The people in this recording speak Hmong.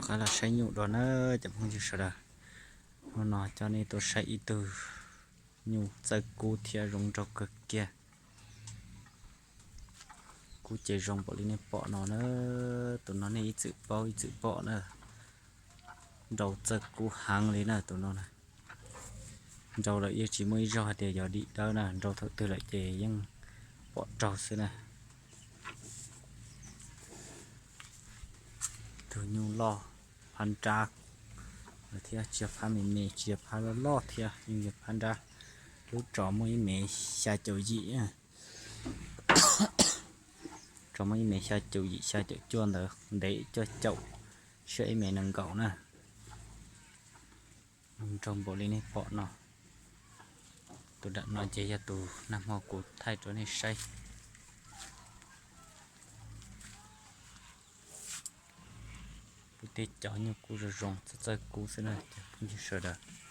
Qab los saib nyuj dua na cov phooj ywg sawv daws. Hnub no coj nej tuaj saib ib tug nyuj txawj kub thiab zoo nraug kawg kiag. Kub ces zoo npaum li nej pom no na. Tus no nej ib txwm paub ib txwm pom na. Nrau txawj kub heev li na tus no na. Nrau lawm yeej tsis muaj ib zaug hais tias yog dim dawb na, nrau thaum twg lawm ces yeej pom raug xwb na. Tus nyuj loj phab nrab thiab, tsis yog phab me me, tsis yog phab loj loj thiab, yeej yog phab nrab. Lub tsov muaj ib mev xya caum yim, tsov muaj ib mev xya caum yim xya caum cuaj ntawd, ntev cuaj caum, siab ib mev nees nkaum na. Nrau npaum li nej pom no. Tus nram no ces yog tus nag hmo kuv thaij rau nej saib. Kuv tej cov nyuj kub zoo zoo txawj txawj kub xwb na cov phooj ywg sawv daws.